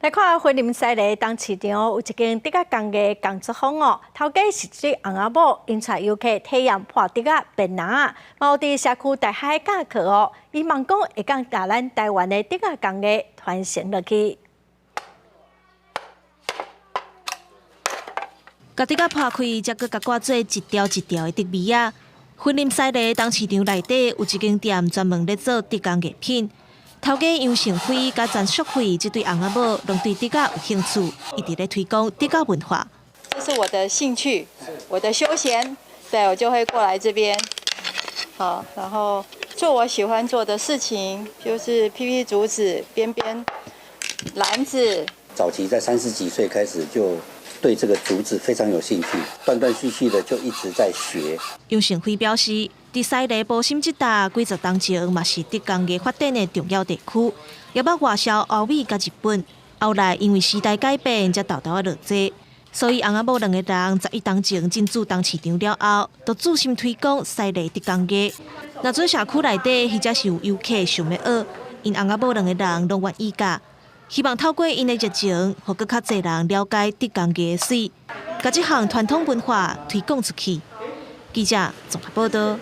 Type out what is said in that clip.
來看雲林西螺東市場有一間竹仔工藝工作坊哦，頭家是一對翁仔某，𪜶帶遊客體驗破竹仔編籃仔，嘛有佇社區大學教課哦。伊望講會當共咱台灣的竹仔工藝傳承落去。共竹仔破開，才閣共割做一條一條的竹篾仔。雲林西螺東市場內底有一間店專門咧做竹工藝品。頭家楊成輝佮陳淑慧這對翁仔某，攏對竹仔有興趣，一直咧推廣竹仔文化。這是我的興趣，我的休閒，對，我就會過來這邊，好，然後做我喜歡做的事情，就是劈劈竹子，編編籃子。早期在三十幾歲開始就對這個竹子非常有興趣，斷斷續續的就一直在學。楊成輝表示，佇西螺埔心這搭幾十冬前嘛是竹工藝發展的重要地區，也捌外銷歐美佮日本。後來因為時代改變，才沓沓仔落濟。所以翁仔某兩个人11冬前進駐東市場了後，就注心推廣西螺竹工藝。若準社區內底，或者是有遊客想欲學，𪜶翁仔某兩个人攏願意教，希望透過𪜶的熱情，予閣較濟人了解竹工藝的媠，共這項傳統文化推廣出去。記者綜合報道。